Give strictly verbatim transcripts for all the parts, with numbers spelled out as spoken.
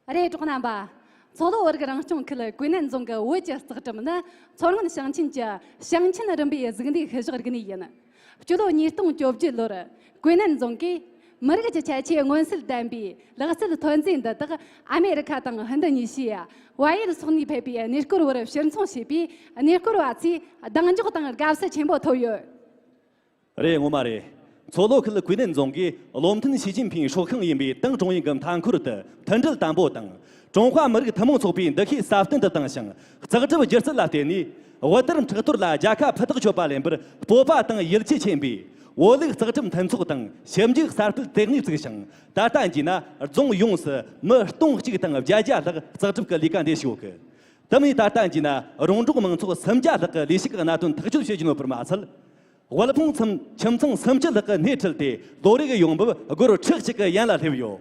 རེད། གྲོགས་རྣམ་པ། མཚོ་ལྷོ་བོད་རིགས་རང་སྐྱོང་ཁུལ་ཀུའེ་ནན་རྫོང་གི་བོད་ཀྱི་རྩེག་གྲུམ་ནི་མཚོ་སྔོན་ཞིང་ཆེན་གྱི་ཞིང་ཆེན་རིམ་པའི་གཟུགས་འདས་ཤུལ་བཞག་རིག་གནས་ཡིན། སྤྱི་ལོ་ཉིས་སྟོང་བཅོ་བརྒྱད་ལོར་ཀུའེ་ནན་རྫོང་གིས་མི་རིགས་ཀྱི་ཁྱད་ཆོས་མངོན་གསལ་ལྡན་པའི་ལག་རྩལ་ཐོན་རྫས་འདི་དག་ཨ་མེ་རི་ཁ་དང་ཧིན་རྡུ་ཉི་ཞི་ཡ། བལ་ཡུལ་སོགས་ནས་ཕེབས་པའི་གནས་སྐོར་བར་ཕྱིར་འཚོང་བྱས་པས། གནས་སྐོར་བ་ཚོས་གདེང་འཇོག་དང་དགའ་བསུ་ཆེན་པོ་ཐོབ་ཡོད། རེད། ངོ་མ་རེད། མཚོ་ལྷོ་ཁུལ་ཀུའེ་ནན་རྫོང་གིས་བློ་མཐུན་ཞི་ཅིན་ཕིང་སྲོག་ཤིང་ཡིན་པའི་ཏང་ཀྲུང་དབྱང་གི་མཐའ་འཁོར་དུ་མཐུན་སྒྲིལ་དམ་པོ་དང་། ཀྲུང་ཧྭ་མི་རིགས་ཐུན་མོང་ཚོགས་པའི་འདུ་ཤེས་སྲ་བརྟན་དུ་བཏང་ཞིང་། རྩེག་གྲུབ་སྒྱུ་རྩལ་ལ་བརྟེན་ནས་བོད་དར་འཕྲག་དོར་ལ་རྒྱལ་ཁ་ཕུ་ཐག་ཆོད་པ་ལེན་པར་སྤོབས་པ་དང་ཡིད་ཆེས་ཆེན་པོས། བོད་ལུགས་རྩེག་གྲུབ་མཐུན་ཚོགས་དང་ཞིབ་འཇུག་གསར་སྤེལ་ལྟེ་གནས་བཙུགས་ཤིང་། ད་ལྟ་གྱི་ན་རྫོང་ཡོངས་སུ་མི་སྟོང་གཅིག་དང་བརྒྱད་བརྒྱ་ལྷག་རྩེག་གྲུབ་ཀྱི་ལས་ཀ་འདེད་བཞིན་ཡོད་གི། དེ་མིན་ད་ལྟ་གྱི་ན་རོང་འབྲོག་མང་ཚོགས་སུམ་བརྒྱ་ལྷག་གི་ལས་ཞུགས་ཀྱི་གནད་དོན་ཐག་གཅོད་བྱེད་ཀྱི་ཡོད་པར་མ་ཚད། དབུལ་ཕོངས་ཁྱིམ་ཁྱིམ་ཚང་སུམ་ཅུ་ལྷག་གི་སྣེ་ཁྲིད་དེ་ལོ་རེ་གི་ཡོང་འབབ་སྒོར་ཁྲི་གཅིག་གི་ཡན་ལ་སླེབས་ཡོད།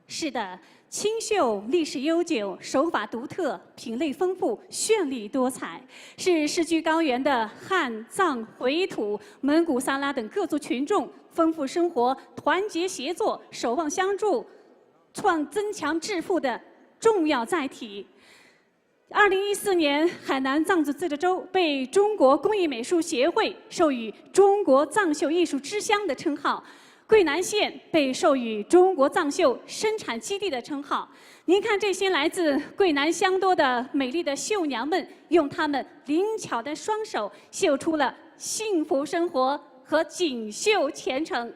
是的，清秀历史悠久，手法独特，品类丰富，绚丽多彩，是世居高原的汉、藏、回土、蒙古、撒拉等各族群众丰富生活、团结协作、守望相助、创增强致富的重要载体。 二零一四年，海南藏族自治州被中国工艺美术协会授予中国藏绣艺术之乡的称号，桂南县被授予中国藏绣生产基地的称号。您看，这些来自桂南乡多的美丽的绣娘们，用她们灵巧的双手绣出了幸福生活和锦绣前程。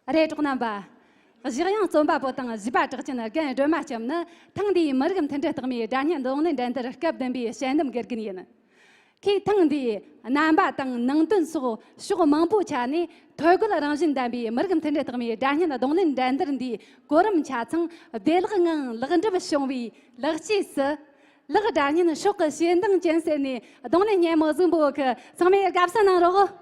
རེད། གྲོགས་རྣམ་པ། གཞི་གཡང་རྩོམ་པ་པོ་དང་གཞས་པ་གྲགས་ཅན་རྒན་སྒྲོལ་མ་ལྕམ་ནི་ཐེངས་འདིའི་མི་རིགས་མཐུན་སྒྲིལ་རྟགས་མའི་སྒྲ་སྙན་རྡུང་ལེན་འགྲན་བསྡུར་སྐབས་བདུན་པའི་དཔྱད་འདེམས་དགེ་རྒན་ཡིན། ཁོས་ཐེངས་འདིའི་རྣམ་པ་དང་ནང་དོན་སོགས་ཕྱོགས་མང་པོའི་ཆ་ནས་ཐོས་རྒོལ་རང་བཞིན་ལྡན་པའི་མི་རིགས་མཐུན་སྒྲིལ་རྟགས་མའི་སྒྲ་སྙན་རྡུང་ལེན་འགྲན་བསྡུར་འདིའི་གོ་རིམ་ཆ་ཚང་བདེ་བླག་ངང་ལེགས་འགྲུབ་བྱུང་བའི་ལེགས་སྐྱེས་སུ། ལེགས་སྒྲ་སྙན་ཤོག་གི་ཞེ་འདང་ཅན་ཟེར་ནས་རྡུང་ལེན་སྙན་མོ་གཟིགས་འབུལ་གི། ཚང་མས་དགའ་བསུ་གནང་རོགས།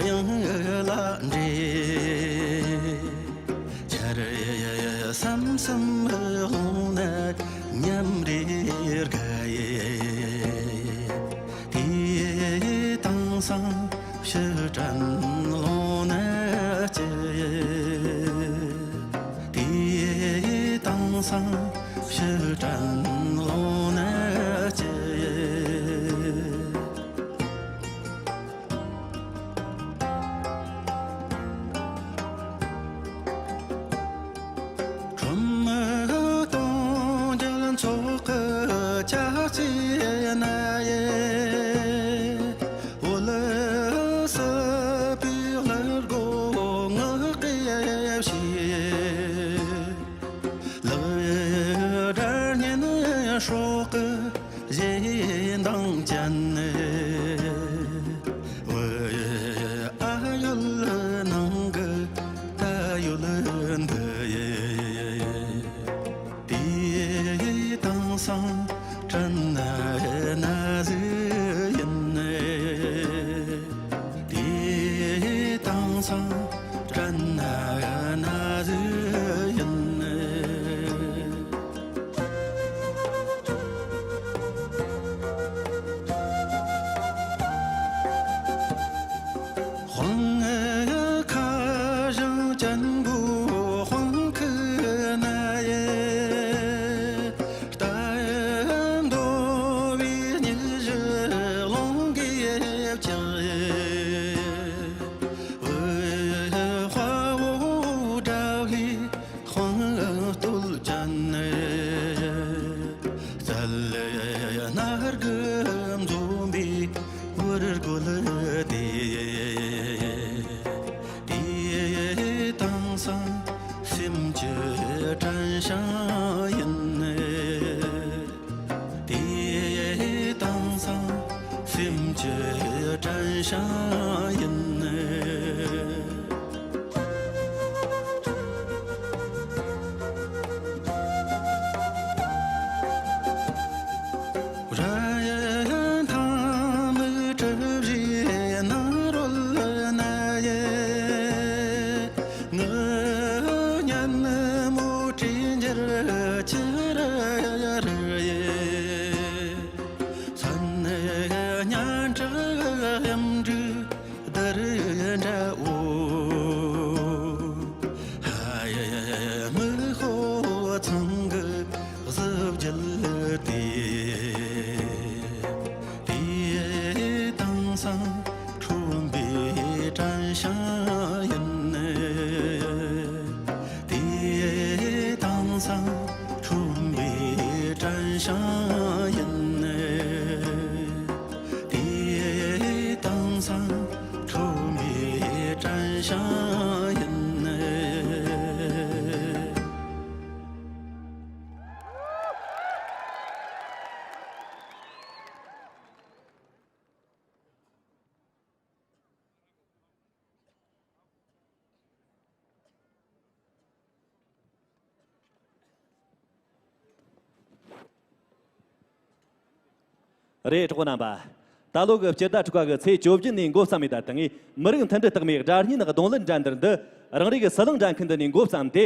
དབྱངས་ལ་འདྲེས། ཆར་ཟིམ་ཟིམ་ལྷུང་ནས་ཉམས་རེ་དགའ་ཡི། དེ་དེང་སང་ཕྱི་དྲན་ལོང་ནས་ཅི། དེ་དེང་སང་ཕྱི་དྲན་ལོང་ནས་ཅི། ཁྲོམ་གཏོང་རྒྱུ་ཚོགས་ཀྱི་ཆ་རྐྱེན་ན་ཡེ། འོད་ཟེར་པའི་ལྷ་སྒོ་ངག་གི་ཕྱེ། ལེགས་སྒྲ་སྙན་སྲོག་གི་ཞེ་འདང་ཅན། ཨ་ཡོད་ནང་གི་ད་ཡོད་འདི་ཡེ། དེ་དེང་སང་དྲན་ན་ན་ཟིག་ཡིན། དེ་དེང་སང་དྲན་ན་ན་ཟིག་ཡིན། དབང་ཁ་བྱང་ཅན་པོ་དབང་ཁུ་ན་ཡེ། རྟ་འདོ་བའི་སྙིགས་བཞི་རླུང་གིས་བཀྱགས་ཡེ། དཔའ་བོ་དགྲ་བོའི་དཔང་བསྟོད་ཅན། རྩལ་སྣ་དགུ་འཛོམས་པའི་བུ་རྒོད་དེ། དེ་དེང་སང་སེམས་ཀྱི་དྲན་བྱང་ཡིན། དེ་དེང་སང་སེམས་ཀྱི་དྲན་བྱང་ཡིན། ར་ཡན་ཐང་མི་གྲུ་བཞིའི་ནང་རོལ་ན་ཡེ། ངུ་སྙན་མོ་དྲིས་འཇལ་ཅི་ར་ར་ཡེ། མཚན་སྙན་གྲགས་གཡམ་འབྲུག་དར་འདྲ་བོ། ཧ་ཡེ་མི་ཁོ་ཚང་གི་གཟི་བརྗིད་དེ། དེ་དེང་སང་ཁྲོན་པའི་དྲན་བྱང་ཡིན། དེ་དེང་སང་ཁྲོན་པའི་དྲན་བྱང་ཡིན། དེ་དེང་སང་ཁྲོན་པའི་དྲན་བྱང་ཡིན། རེད། གྲོགས་པོ་རྣམ་པ། ད་ལོ་གི་སྤྱི་ཟླ་དྲུག་པ་གི་ཚེས་བཅོ་བརྒྱད་ནས་འགོ་བརྩམས་ནས་ད་ལྟ་ངས་མི་རིགས་མཐུན་སྒྲིལ་རྟགས་མའི་སྒྲ་སྙན་རྡུང་ལེན་འགྲན་བསྡུར་འདི་རང་རེ་གི་ཟི་ལིང་འགྲན་ཁུལ་འདི་ནས་འགོ་བརྩམས་ཏེ།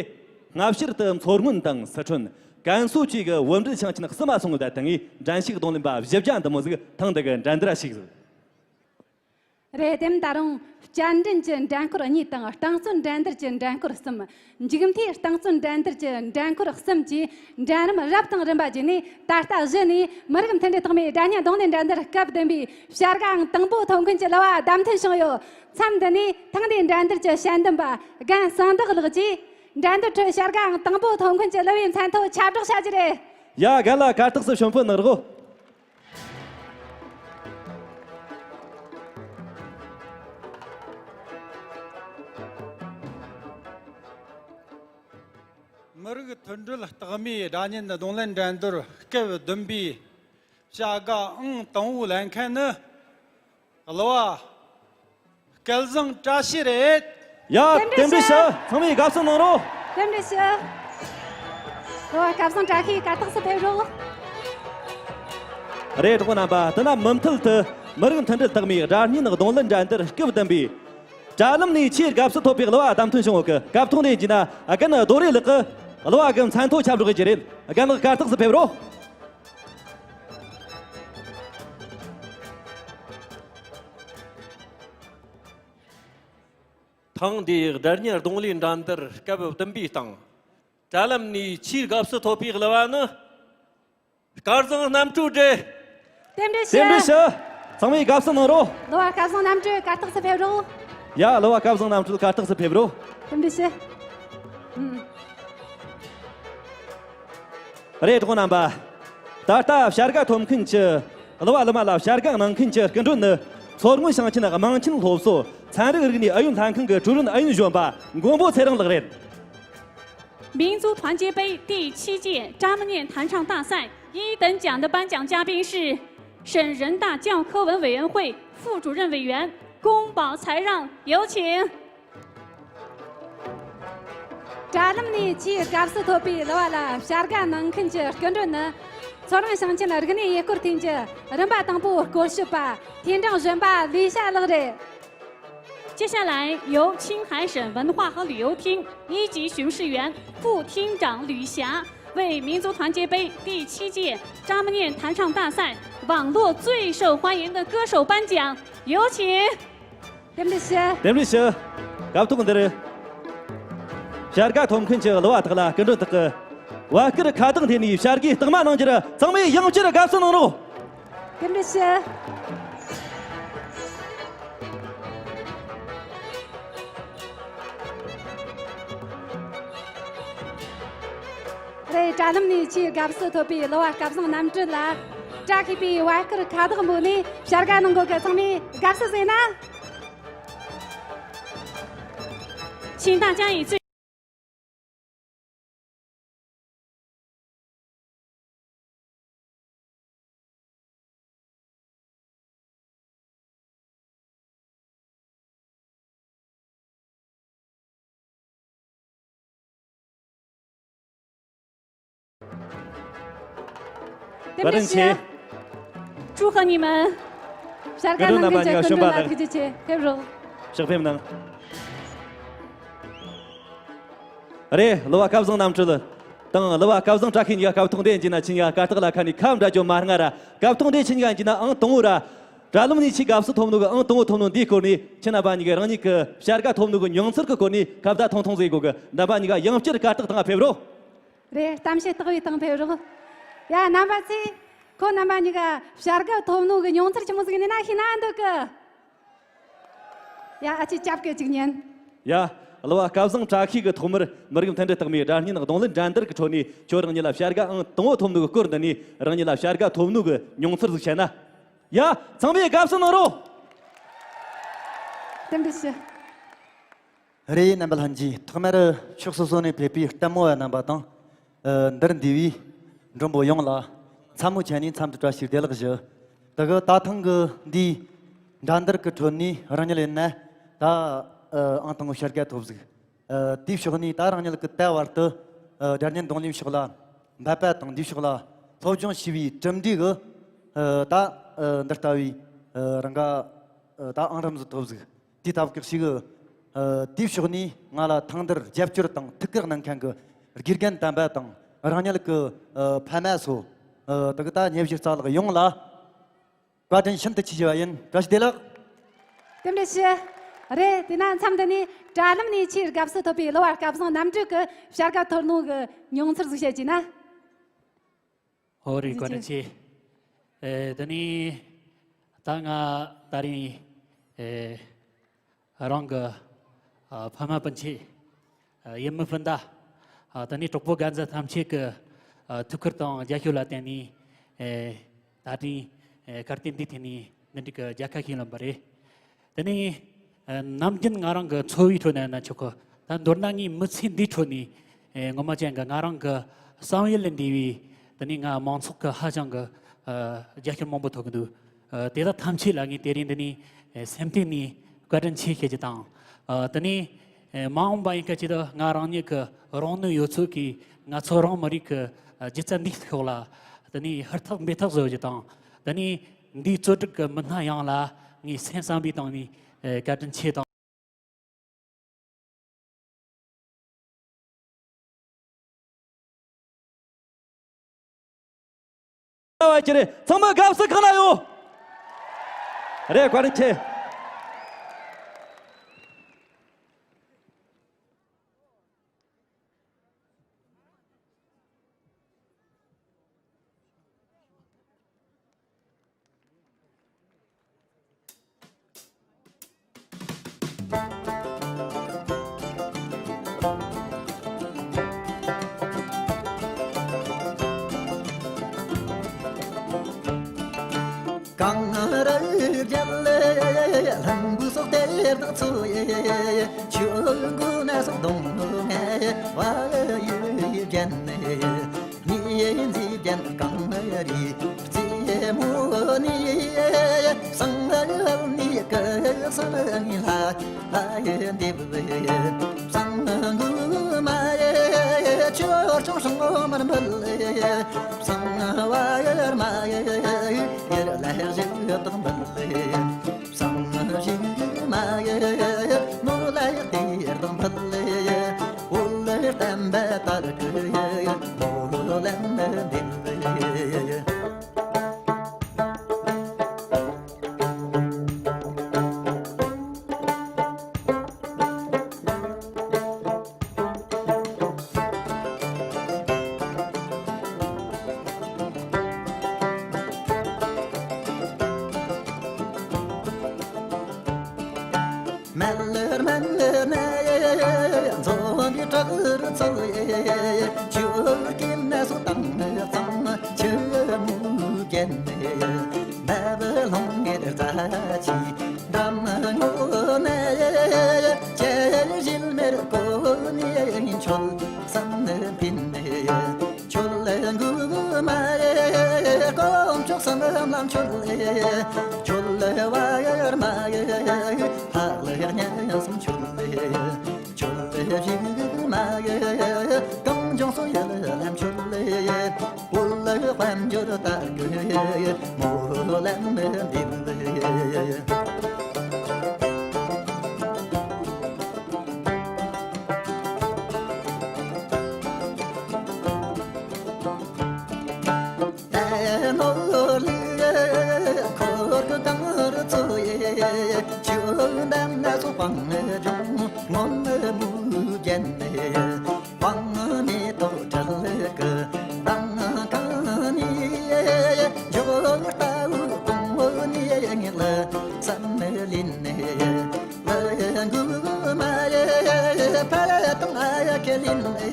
སྔ་ཕྱིར་དུ་མཚོ་སྔོན་དང་སི་ཁྲོན། ཀན་སུའུ་བཅས་ཀྱི་བུ་འབྲེལ་ཞིང་ཆེན་གསུམ་མ་སོང་གི་ད་ལྟ་ངས་འགྲན་ཞུགས་རྡུང་ལེན་པ་བཞི་བརྒྱ་འདི་མོ་ཟིག་ཐེངས་འདི་གི་འགྲན་བསྡུར་ཞུགས་ཟིག་རེད། དེ་ད་རུང་བསྐྱར་འགྲན་གྱི་འགྲན་ཁུལ་གཉིས་དང་རྟིང་རྩོད་འགྲན་བསྡུར་གྱི་འགྲན་ཁུལ་གསུམ། མཇུག་མཐའི་རྟིང་རྩོད་འགྲན་བསྡུར་གྱི་འགྲན་ཁུལ་གསུམ་བཅས་འགྲན་རིམ་རབ་དང་རིམ་པ་བརྒྱུད་ནས། ད་ལྟ་གཞི་ནས་མི་རིགས་མཐུན་སྒྲིལ་རྟགས་མའི་སྒྲ་སྙན་རྡུང་ལེན་འགྲན་བསྡུར་སྐབས་བདུན་པའི་བྱ་དགའ་ཨང་དང་པོ་ཐོབ་མཁན་གྱི་གླུ་བ་བདམས་ཐོན་བྱུང་ཡོད། མཚམས་འདི་ནས་ཐེངས་འདིའི་འགྲན་བསྡུར་གྱི་དཔྱད་འདེམས་པ་རྒན་གསང་བདག་ལགས་ཀྱིས་འགྲན་བསྡུར་ཁྲོད་བྱ་དགའ་ཨང་དང་པོ་ཐོབ་མཁན་གྱི་གླུ་བའི་མཚན་ཐོ་ཁྱབ་བསྒྲགས་བྱ་རྒྱུ་རེད། ཡ། རྒན་ལགས་གར་སྟེགས་སུ་ཞོན་ཕུལ་གནང་རོགས། མི་རིགས་མཐུན་སྒྲིལ་རྟགས་མའི་སྒྲ་སྙན་རྡུང་ལེན་འགྲན་བསྡུར་སྐབས་བདུན་པའི་བྱ་དགའ་ཨང་དང་པོ་ལེན་མཁན་ནི་གླུ་བ་སྐལ་བཟང་བཀྲ་ཤིས་རེད། ཡ། རྟེན་འབྲེལ་ཞུ། ཚང་མས་དགའ་བསུ་གནང་རོགས། རྟེན་འབྲེལ་ཞུ། གླུ་བ་སྐལ་བཟང་བཀྲ་ཤིས་གར་སྟེགས་སུ་ཕེབས་རོགས། རེད། གྲོགས་རྣམ་པ། དེ་ན་མུ་མཐུད་དུ་མི་རིགས་མཐུན་སྒྲིལ་རྟགས་མའི་སྒྲ་སྙན་རྡུང་ལེན་འགྲན་བསྡུར་སྐབས་བདུན་པའི་དྲ་ལམ་ནས་ཆེས་དགའ་བསུ་ཐོབ་པའི་གླུ་བ་བདམས་ཐོན་བྱུང་ཡོད་གི། སྐབས་ཐོག་ནས་བགྱིས་ན་རྒན་རྡོ་རེ་ལགས་ཀྱིས་གླུ་བ་གི་མཚན་ཐོ་ཁྱབ་བསྒྲགས་བྱེད་རྒྱུ་རེད། རྒན་ལགས་གར་སྟེགས་སུ་ཕེབས་རོགས། ཐེངས་འདིའི་སྒྲ་སྙན་རྡུང་ལེན་འགྲན་བསྡུར་སྐབས་བདུན་པའི་སྟེང་། དྲ་ལམ་ནས་ཆེས་དགའ་བསུ་ཐོབ་པའི་གླུ་བ་ནི། སྐལ་བཟང་རྣམ་གྲོལ་རེད། རྟེན་འབྲེལ་ཞུ། རྟེན་འབྲེལ་ཞུ། ཚང་མས་དགའ་བསུ་གནང་རོགས། གླུ་བ་སྐལ་བཟང་རྣམ་གྲོལ་གར་སྟེགས་སུ་ཕེབས་རོགས། ཡ། གླུ་བ་སྐལ་བཟང་རྣམ་གྲོལ་གར་སྟེགས་སུ་ཕེབས་རོགས། རྟེན་འབྲེལ་ཞུ། ཨུམ། རེད། གྲོགས་རྣམ་པ། ད་ལྟ་བྱ་དགའ་ཐོབ་མཁན་གྱི་གླུ་བ་གླུ་མ་ལ་བྱ་དགའ་གནང་མཁན་གྱི་སྐུ་མགྲོན་ནི། མཚོ་སྔོན་ཞིང་ཆེན་དམངས་ཆེན་སློབ་གསོ་ཚན་རིག་རིག་གནས་ཨུ་ཡོན་ལྷན་ཁང་གི་ཀྲུའུ་རིན་ཨུ་ཡོན་གཞོན་པ་མགོན་པོ་ཚེ་རིང་ལགས་རེད། 民族团结杯第七届张木念弹唱大赛一等奖的颁奖嘉宾是省人大教科文委员会副主任委员宫保才让，有请。 དྲ་ལམ་ནས་ཆེས་དགའ་བསུ་ཐོབ་པའི་གླུ་བ་ལ་བྱ་དགའ་གནང་མཁན་གྱི་སྐུ་མགྲོན་ནི། མཚོ་སྔོན་ཞིང་ཆེན་རིག་གནས་ཡུལ་སྐོར་ཐིན་གྱི་རིམ་པ་དང་པོའི་སྐོར་ཞིབ་པ་ཐིན་ཀྲང་གཞོན་པ་ལི་ཞ་ལགས་རེད། 接下来由青海省文化和旅游厅一级巡视员副厅长吕霞为民族团结杯第七届张木念弹唱大赛网络最受欢迎的歌手颁奖，有请。 རྟེན་འབྲེལ་ཞུ། རྟེན་འབྲེལ་ཞུ། སྐབས་ཐོག་འདིར་བྱ་དགའ་ཐོབ་མཁན་གྱི་གླུ་བ་དག་ལ་སྐུ་མགྲོན་དག་གིས་བར་སྐོར་ཁ་བཏགས་འཐེན་ནས་བྱ་དགའི་རྟགས་མ་གནང་རྒྱུར་ཚང་མས་ཡང་བསྐྱར་དགའ་བསུ་གནང་རོགས། རྟེན་འབྲེལ་ཞུ། རེད། དྲ་ལམ་ནས་ཆེས་དགའ་བསུ་ཐོབ་པའི་གླུ་བ་སྐལ་བཟང་རྣམ་གྲོལ་ལ་བཀྲ་ཤིས་པའི་བར་སྐོར་ཁ་བཏགས་འབོད་ནས་བྱ་དགའ་གནང་གོ་གི། ཚང་མས་དགའ་བསུ་ཟེར་ན། རྟེན་འབྲེལ་ཞུ། བཀའ་དྲིན་ཆེ། 祝贺你们。བྱ་དགའ་གནང་མཁན་གྱི་སྐུ་མགྲོན་ལ་ཐུགས་རྗེ་ཆེ། ཕེབས་རོགས། ཕྱག་ཕེབས་གནང་། རེད། གླུ་བ་སྐལ་བཟང་རྣམ་གྲོལ་དང་གླུ་བ་སྐལ་བཟང་བཀྲ་ཤིས་གཉིས་ཀ་སྐབས་ཐོག་འདིར་བགྱིས་ན་ཁྱེད་གཉིས་ཀ་གར་སྟེགས་ལ་ཁ་ནས་ཁ་འབྲལ་རྒྱུ་མ་སྔ་ར། སྐབས་ཐོག་འདིར་ཁྱེད་གཉིས་ཀ་བགྱིས་ན་ཨང་དང་པོ་ར། དྲ་ལམ་ནས་ཆེས་དགའ་བསུ་ཐོབ་ནོ་གི་ཨང་དང་པོ་ཐོབ་ནོ་འདིའི་སྐོར་ནས་ཁྱེད་རྣམ་པ་གཉིས་ཀས་རང་ཉིད་ཀྱི་བྱ་དགའ་ཐོབ་ནོ་གི་མྱོང་ཚོར་གྱི་སྐོར་ནས་ཁ་བརྡ་ཐུང་ཐུང་ཟིག་དགོས་གི། རྣམ་པ་གཉིས་ཀ་ཡང་བསྐྱར་གར་སྟེགས་སྟེང་ཕེབས་རོགས། རེད། གཏམ་བཤད་ལྟ་བའི་སྟེང་ཕེབས་རོགས། ཡ། རྣམ་པ་ཚོས་ཁོ་རྣམ་པ་གཉིས་ཀ་བྱ་དགའ་ཐོབ་ནོ་གི་མྱོང་ཚོར་ཆི་མོ་ཟིག་ཡིན་ན་ཤེས་ན་འདོད་གི། ཡ། ཨ་ཅེ་སྐྱབས་ཀྱི་གཅིག་ཉན། ཡ། གླུ་བ་སྐལ་བཟང་བཀྲ་ཤིས་ཀྱིས་ཐོག་མར་མི་རིགས་མཐུན་སྒྲིལ་རྟགས་མའི་སྒྲ་སྙན་རྡུང་ལེན་འགྲན་བསྡུར་གྱི་ཁྲོད་ནས་ཁྱོད་རང་ཉིད་ལ་བྱ་དགའ་ཨང་དང་པོ་ཐོབ་ནོ་གི་སྐོར་འདི་ནས་རང་ཉིད་ལ་བྱ་དགའ་ཐོབ་ནོ་གི་མྱོང་ཚོར་ཟིག་བཤད་ན། ཡ། ཚང་མས་དགའ་བསུ་གནང་རོགས། རྟེན་འབྲེལ་ཞུ། རེད། རྣམ་པ་ལྷན་རྒྱས། ཐོག་མར་ཕྱོགས་སོ་སོ་ནས་ཕེབས་པའི་ལྟད་མོ་བ་རྣམ་པ་དང་། ཨ། འདིར་འདུས་པའི་མགྲོན་པོ་ཡོངས་ལ་མཚན་མོ་ཆེ་ནས་འཚམས་འདྲི་བཀྲ་ཤིས་བདེ་ལེགས་ཞུ། དེ་གི་ད་ཐེངས་ཀྱི་འདིའི་འགྲན་བསྡུར་གྱི་ཁྲོད་ནས་རང་ཉིད་ཡིན་ན་ད་ཨ་ཨང་དང་པོ་བྱ་དགའ་ཐོབ་ཟིག། ཨ། དེའི་ཕྱོགས་ནས་ད་རང་ཉིད་ཀྱིས་ད་བར་དུ་ཨ་སྒྲ་སྙན་རྡུང་ལེན་ཕྱོགས་ལ་འབད་པ་དང་། འདིའི་ཕྱོགས་ལ་སློབ་སྦྱོང་བྱས་པའི་གྲུབ་འབྲས་ཀྱིས་ཨ་ད་ཨ་འདི་ལྟ་བུའི་ ཨ། རང་ག་ཨ། ད་ཨང་རིམ་ཟིག་ཐོབ་ཟིག་དེ་ལྟ་བུ་ཞིག་ཨ། དེའི་ཕྱོགས་ནས་ང་ལ་ཐང་དར་རྒྱབ་སྐྱོར་དང་ཐུགས་ཁུར་གནང་མཁན་གི་དགེ་རྒན་དམ་པ་དང་རང་ཉིད་ཀྱི་ཨ། ཕ་མ་སོ། ཨ། དེ་གི་ད་ཉེ་བཞི་རྩ་ལག་ཡོངས་ལ་བཀའ་དྲིན་ཤིན་ཏུ་ཆེ་ཞུ་བ་ཡིན། བཀྲ་ཤིས་བདེ་ལེགས། རྟེན་འབྲེལ་ཞུ། རེད། དེ་ན་མཚམས་འདི་ནས་དྲ་ལམ་ནས་ཆེས་དགའ་བསུ་ཐོབ་པའི་གླུ་བ་སྐལ་བཟང་རྣམ་གྲོལ་གྱི་བྱ་དགའ་ཐོབ་ནོ་གི་མྱོང་ཚོར་ཟིག་བཤད་རྒྱུ་ན། ཨོ་རེད། བཀའ་དྲིན་ཆེ། ཨེ། དེ་ནས་ད་ང་ད་རིང་ཨེ། རང་གི་ཨ། ཕ་མ་སྤུན་མཆེད། ཨ། ཡུལ་མི་སྤུན་ཟླ། ཨ། དེ་ནས་གྲོགས་པོ་རྒན་གཞོན་ཐམས་ཅད་ཀྱི་ཨ། ཐུགས་ཁུར་དང་རྒྱབ་སྐྱོར་ལ་བརྟེན་ནས་ཨེ། ད་རིང་ཨེ། གར་སྟེགས་འདིའི་ཐད་ནས་འདི་འདྲའི་གི་མཇལ་ཁ་ཞིག་ལེན་པ་རེད། དེ་ནས་ཨ། ནམ་རྒྱུན་ང་རང་གི་འཚོ་བའི་ཁྲོད་ནས་ན་ཆོག་གི། ད་མདོར་ན་ངའི་མི་ཚེ་འདིའི་ཁྲོད་ནས་ཨེ། ངོ་མ་ཅན་གྱི་ང་རང་གི་བསམ་ཡུལ་ལས་འདས་པའི་དེ་ནས་ང་མང་ཚོགས་ཀྱི་ཧ་ཅང་གི་ཨ། རྒྱབ་སྐྱོར་མང་པོ་ཐོབ་ཀྱི་འདུག་ཨ། དེ་དག་ཐམས་ཅད་ལ་ངས་དེ་རིང་འདི་ནས་ཨེ། སེམས་གཏིང་ནས་བཀའ་དྲིན་ཆེ་ཞུ་རྒྱུ་དང་། ཨ། དེ་ནས་ཨེ། མ་འོངས་པ་ཡིན་སྐད་ཆ་དེ་ང་རང་ཉིད་ཀྱི་རང་ནུས་ཡོད་ཚད་ཀྱིས་ང་ཚོ་རང་མི་རིགས་ཀྱི་ཨ། སྒྱུ་རྩལ་འདིའི་ཕྱོགས་ལ་དེ་ནས་ཧུར་ཐག་འབད་ཐག་བཟོ་རྒྱུ་དང་། དེ་ནས་འདིའི་གཙོ་སྒྲུབ་ཀྱི་མི་སྣ་ཡོངས་ལ་ངས་སེམས་བསམ་པའི་སྟེང་ནས་ཨེ། བཀའ་དྲིན་ཆེ་དང་། བ་ཀྱི་རེད། ཚང་མ་དགའ་བསུ་གང་ན་ཡོད། རེད། བཀའ་དྲིན་ཆེ། གངས་རི་རྒྱལ་ལ་ལྷུན་པོའི་སོག་སྟེར་དང་ཚོ་ཡེ། ཆུ་འགོ་ན་སོག་གདོང་ནུབ་ངེ་བ་ཡུལ་རྒྱན་ནས། ཉི་འཛི་ལྡན་གངས་རི་རྩེ་མོ་ནས། བསང་ལ་ནི་ཀི་སང་ལ་ལྷ་ལྷ་ཡི་འདེབས། བསང་དགུ་མ་ཡི་ཆོས་སྐྱོང་སྲུང་མར་འབུལ། བསང་བར་མ་ཡི་ཡར་ལ་བཞི་དག་འབུལ། བསང་ཞིག་མ་ཡི་ནོར་ལ་ཡི་དེར་དང་འཕུལ། འོད་བརྟན་པའི་དར་གྱི་མོ་ལན་འདེབས། མལ་མལ་ནས་འཛོམས་པའི་བྲག་རི་ཚོ་ཡི། ཆུ་རྐྱེན་ནས་སུ་དང་གཙང་ཆུ་མོ་བརྒྱན་ནས། མེ་བུ་ལྷུང་ངེར་རྩྭ་ཆུའི་འགྲམ་ངོ་ནས། ཅེ་ཞིལ་མེར་གོ་ནས་ཆོལ་གསུམ་ཕིན་ནས། ཆོལ་དགུ་མ་ཡི་དཀོན་མཆོག་གསུམ་ལ་འཆོལ་ལེ། ཆོལ་ལེ་བ་ཡར་མ་ཡི་ལྷག་ལེ་གཉའ་གསུམ་འཆོལ་ལེ། ཆོལ་ལེ་བཞི་མ་ཡི་གངས་ལྗོངས་སུ་ཡར་ལམ་འཆོལ་ལེ། བོད་ལ་དཔལ་འབྱོར་དར་གྱི་མོ་ལམ་འདེབས་ལེ། ད་ནོར་ལུག་འཁོར་གི་གངས་རི་ཚོ་ཡི། ཆུ་འདམ་ན་སོ་སྤང་ལྗོངས་སྔོན་མོ་བརྒྱན་ནས། སྤང་མེ་ཏོག་དྲིལ་གི་མདངས་ཁང་ནས། འཇོག་ལྟ་བུ་གོང་འོག་ནས་ངེད་ལ་བསམ་ལེན་ནས། ལ་འགུ་མ་ཡེ་ཕ་དང་ཨ་ཡ་ཁེ་ལིན་ཨེ།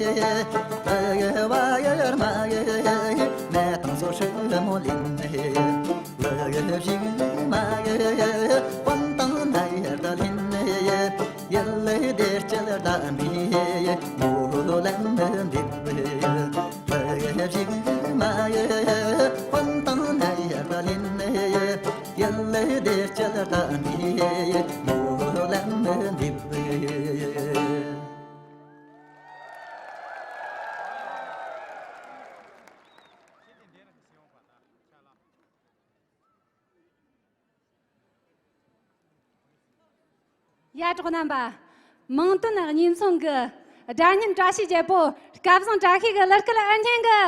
ལ་བ་ཡར་མ་ཡེ་མེ་དང་སོ་ཧྲི་མོ་ལིན་ཨེ། ལ་བཞི་མ་ཡེ་དཔོན་དང་ནའི་ཡར་ད་ལིན་ཨེ། ཡ་ལེ་དེར་ཅལ་ད་མི་མོ་ལམ་འདི་ལ་བཞི་མ་ཡེ་དཔོན་དང་ནའི་ཡར་ད་ལིན་ཨེ། ཡ་ལེ་དེ་ཅལ་ད་ནི་མོ་ལམ་འདི། ཡ། གྲོགས་རྣམ་པ། མིང་དོན་གཉིས་མཚུངས་ཀྱི་སྒྲ་སྙན་བཀྲ་ཤིས་རྒྱལ་པོ། སྐལ་བཟང་བཀྲ་ཤིས་ཀྱི་གླུ་སྐད་ཨེ་སྙན་གི།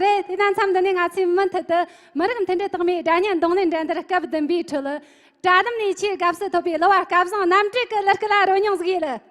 རེད། དེ་ན་མཚམས་འདི་ནས་ང་ཚོས་མུ་མཐུད་དུ་མི་རིགས་མཐུན་སྒྲིལ་རྟགས་མའི་སྒྲ་སྙན་རྡུང་ལེན་འགྲན་བསྡུར་སྐབས་བདུན་པའི་ཁྲོད། གྲྭ་བསྡོམས་ནས་ཆེས་དགའ་བསུ་ཐོབ་པའི་གླུ་བ་སྐལ་བཟང་རྣམ་གྲོལ་གྱི་གླུ་སྐད་ལ་རོལ་མྱོང་ཟིག་ཡིན།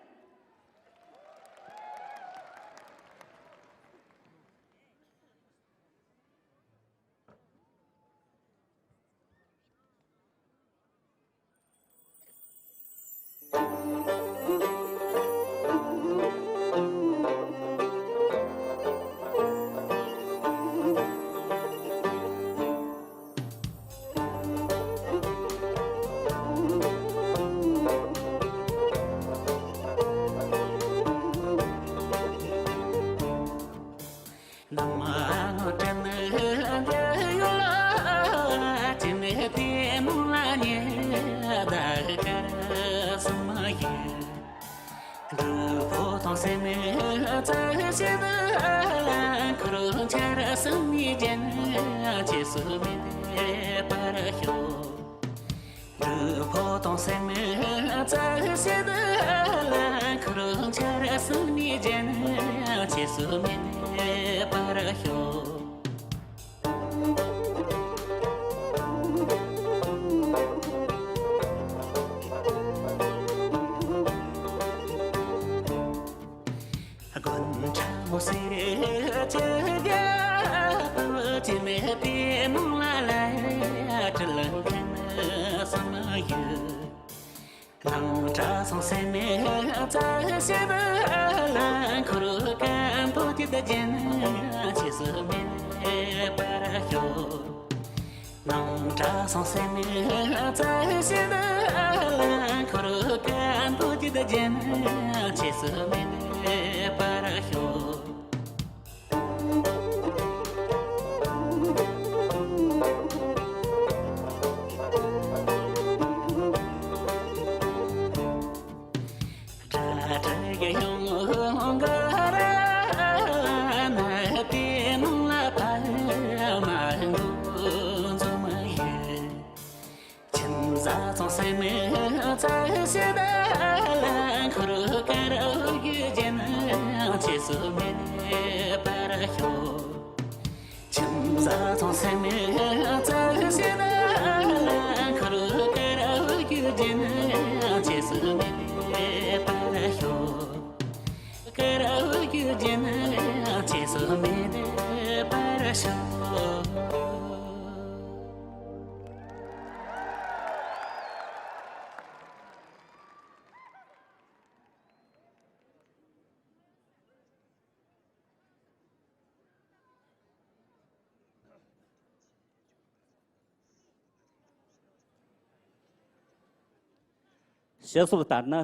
སྤྱི་སྲོལ་ལྟར་ན།